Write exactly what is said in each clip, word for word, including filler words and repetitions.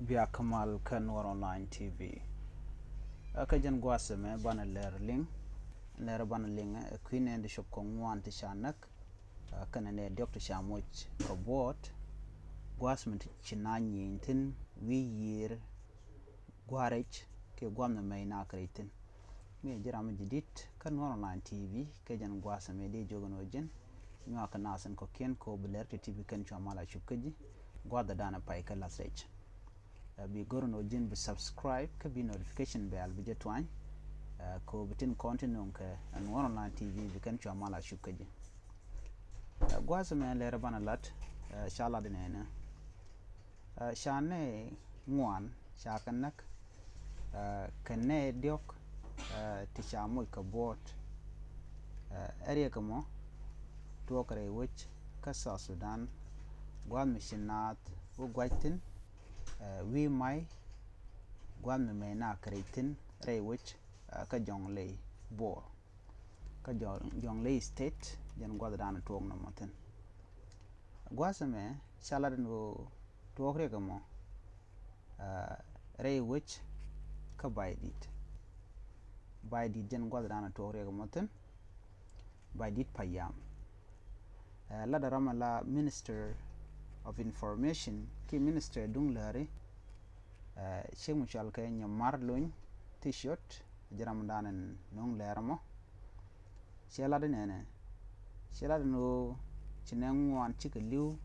Bia kä mal kä Nuɔr Online T V. Ɛ kä jɛn gua̱a̱th ɛmɛ banɛ lɛr liŋ. Lɛr banɛ liŋ ɛ kui̱ nɛn di cop kɛ ŋuan ti ca näk. Ɛ kɛnɛ nɛ diɔk ti ca moc kɛ buɔt. Gua̱a̱th mi ti ci na nyieny thi̱n wi̱i̱ yiër gua̱a̱r rɛc kiɛ gua̱a̱th mi mɛy na kɛ rɛc thi̱n. Mi ji̱ ram mi ji̱ di̱t kä Nuɔr Online T V kɛ jɛn gua̱a̱th ɛmɛ di jiök ɛn ɣöö ji̱n nyuak kɛ nath in kɔ̱kiɛn kɛ ɣöö bi lɛr ti ti bi kɛn cua mal a cup kä ji̱ gua̱a̱th ɛ da̱a̱n ɛ pay kä lath rɛc. Ɛ bi go̱r ɛn ɣöö ji̱n bi subscribe kä bi notification bell bi jɛ tuany. Ɛ kɛ ɣöö bi tin kɔn ti nöŋ kɛ Nuɔr Online T V bi kɛn cua mal a cup kä ji̱. Ɛ gua̱a̱th ɛmɛ lɛr banɛ lat, ɛ ca lat inɛnɛ. Ɛ ca nɛ ŋuan ca kɛ näk, ɛ kɛ nɛ diɔk, ɛ ti ca moc kɛ buɔt. Ɛ riɛk ɛmɔ tuɔɔk rɛy wec kä South Sudan, gua̱a̱th mi ci naath wä gua̱c thi̱n, ɛ wi̱i̱ may, gua̱a̱th mi mɛy na kɛ rɛc thi̱n rɛy wec, ɛ kä Jɔŋley Bor. Kä Jɔŋ, Jɔŋley State, jɛn gua̱th dan tuɔɔk nɔmɔ thi̱n. Gua̱th ɛmɛ ca lat ɛn ɣöö tuɔɔk riɛk ɛmɔ, ɛ rɛy wec kä Baydit. Baydit jɛn gua̱th dan tuɔɔk riɛk ɛmɔ thi̱n. Baydit Payam. Ɛ lat ɛ ram ɛ la Minister of Information ki Minister duŋ läri, ɛ ciek mi cɔal kɛ Nyamar Lony Thiciot, ji̱ ram dan ɛn no̱o̱ŋ lɛr ɛmɔ. Ciɛ lat inɛnɛ, ciɛ lat ɛn ɣöö ci nɛ ŋuan cikɛ li̱w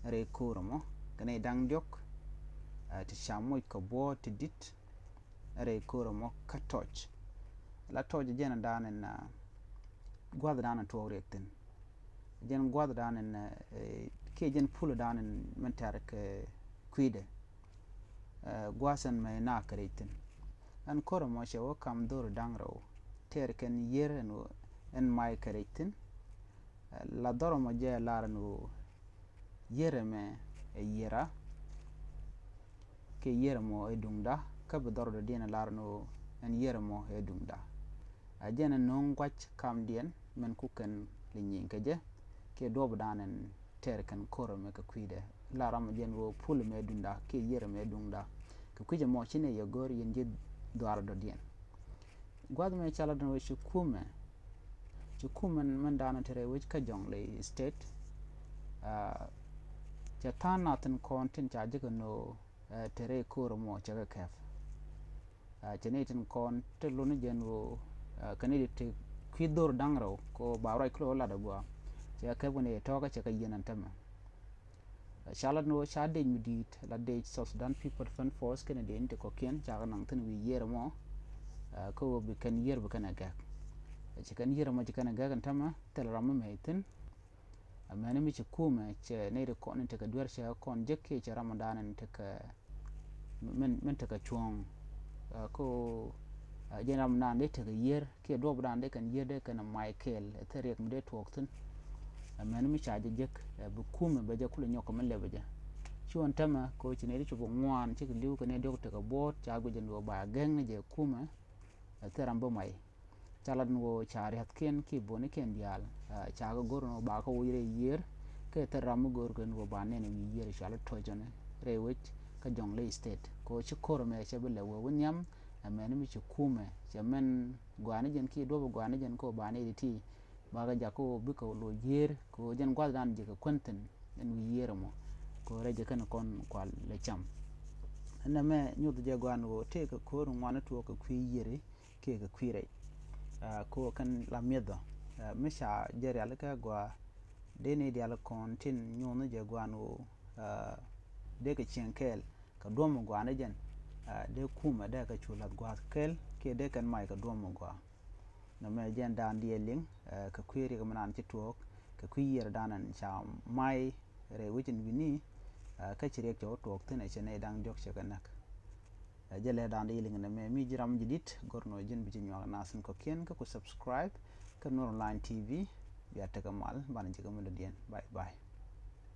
rɛy ko̱o̱r ɛmɔ kɛ nɛy da̱ŋ diɔk, ɛ ti ca moc kɛ buɔ̱ɔ̱t ti di̱t rɛy ko̱o̱r ɛmɔ kä Tɔc. La Tɔc jɛn dan ɛn, ɛ gua̱th dan ɛn tuɔɔk riɛk thi̱n. Jɛn gua̱th dan ɛn, ɛ kiɛ jɛn pul dan ɛn mɛn tɛr kɛ kui̱dɛ. Ɛ gua̱a̱th ɛn mɛ na kɛ rɛc thi̱n. Ɛn ko̱r ɛmɔ cɛ wä kam dho̱r da̱ŋ rɛw tɛɛr kɛn yiër ɛn, ɛn may kɛ rɛc thi̱n. Ɛ la dhɔr ɛmɔ jɛ lar ɛn ɣöö yiër ɛmɛ ɛ yiëra, kiɛ yiër ɛmɔ ɛ duŋda, kä bi dhɔr dɔ̱diɛn ɛ lar ɛn ɣöö ɛn yiër ɛmɔ ɛ duŋda. Ɛ jɛn ɛ no̱o̱ŋ gua̱c kamdiɛn mɛn kukɛn li nyieny kɛ jɛ kiɛ duɔp dan ɛn tɛɛr kɛn ko̱r ɛmɛ kɛ kui̱dɛ. La ram ɛ jɛn ɣöö pul ɛmɛ ɛ duŋda kiɛ yiër ɛmɛ ɛ duŋda. Kɛ kui̱c ɛmɔ ci nɛ yɛ go̱r yɛn ji̱ dhuaar dɔ̱diɛn. Gua̱th mɛ ca lat ɛn ɣöö ci kumɛ, ci kumɛ mɛn dan ɛ te rɛy wec kä Jɔŋley State. Ɛ cɛ tha̱a̱ŋ nath tin kɔn tin ca ji̱ kɛ no̱o̱, ɛ te rɛy ko̱r ɛmɔ cɛ kɛ kɛp. Ɛ cɛ nɛy tin kɔn te luni jɛn ɣöö, ɛ kɛ nɛy ti kui̱ dho̱r da̱ŋ rɛw kɛ ɣöö ba ruac kulɛ wä lat agua. Cɛ kɛp kɛ nɛy tɔ̱ɔ̱kä cɛ kɛ yiɛn ɛn tämɛ. Ɛ ca lat ni ɣöö ca dec mi di̱i̱t la dec South Sudan People Defense Force kɛnɛ dec ni ti kɔ̱kiɛn ca kɛ naŋ thi̱n wi̱i̱ yiër ɛmɔ. Ɛ kä ɣöö bi kɛn yiër bi kɛn ɛ gɛ̈k. Ɛ ci kɛn yiër ɛmɔ ci kɛn ɛ gɛ̈k ɛn tämɛ thil ram mi mɛy thi̱n. Amäni mi ci kumɛ cɛ nɛy ti kɔn in tekɛ duer cɛ kɔn jek kiɛ cɛ ram dan in tekɛ min, min tekɛ cuɔ̱ɔ̱ŋ. Ɛ ko, ɛ jɛn ram dan dee tekɛ yiër kiɛ duɔp dan dee kɛn yiër dee kɛn may kɛɛl ɛ thil riɛk mi dee tuɔɔk thi̱n. Amäni mi ca jɛ jek, ɛ bi kumɛ bɛ jɛ kulɛ nyɔk kɛ min lɛpɛ jɛ. Ci ɣän tämɛ ko ci nɛy ti cop kɛ ŋuan cikɛ li̱w kɛ nɛy diɔk tekɛ buɔ̱ɔ̱t ca guic ɛn ɣöö ba gɛŋ ni jɛ kumɛ, ɛ thil ram bä may. Ca lat ni ɣöö ca ria̱thkiɛn kiɛ bonikiɛn diaal, ɛ ca kɛ go̱r ni ɣöö ba kɛ woc rɛy yiër. Kɛ thil ram mi go̱r kɛn ɣöö ba nɛn wi̱i̱ yiër cɔal i̱ Tɔcɔni rɛy wec kä Jɔŋley State. Kɛ ɣöö ci ko̱r ɛmɛ cɛ bi lɛ wee wä nhiam, amäni mi ci kumɛ cɛ mɛn gɔaa ni jɛn kiɛ duɔ̱p gɔaa ni jɛn kɛ ɣöö ba nɛy ti ti ba kɛ jak kɛ ɣöö bikɛ loc yiër kɛ ɣöö jɛn gua̱thdan ji̱ kɛ kuän thi̱n ɛn wi̱i̱ yiër ɛmɔ. Kɛ ɣöö rɛy jɛ kɛn kɔn kual lɛ cam. Ɛn ɛmɛ nyuth jɛ gɔaa ni ɣöö tëëkɛ ko̱r ŋuan tuɔɔk kɛ kui̱ yiëri kiɛ kɛ kui̱ rɛc. Ɛ ko kɛn la mi̱eth ɔ, ɛ mi ca jɛ rialikä gɔaa dee ni diaal kɔn tin nyuuth ni jɛ gɔaa ni ɣöö, ɛ dee kɛ cieŋ kɛɛl kɛ duɔ̱m mi gɔaa ni jɛn. Ɛ dee kumɛ dee kɛ cu la̱th gua̱a̱th kɛɛl kiɛ dee kɛn may kɛ duɔ̱m mi gɔaa. Nɔmɛ jɛn dan diɛ liŋ, ɛ kɛ kui̱ riɛk mi nan ci tuɔɔk kɛ kui̱ yiër dan ɛn ca may rɛy wec in wi̱ni. Ɛ kä ci riɛk cɛ wä tuɔɔk thi̱n ɛ cɛ nɛy da̱ŋ diɔ̱k cɛ kɛ näk. Ɛ jɛ lɛ dan diɛ liŋ nɛmɛ mi ji̱ ram ji̱ di̱t go̱r nɔ ji̱n bi ci nyuak nath in kɔ̱kiɛn kä ku subscribe kä Nuɔr Online T V. Bia tekɛ mal banɛ ji̱ kɛ mi dɔ̱diɛn. Bye bye.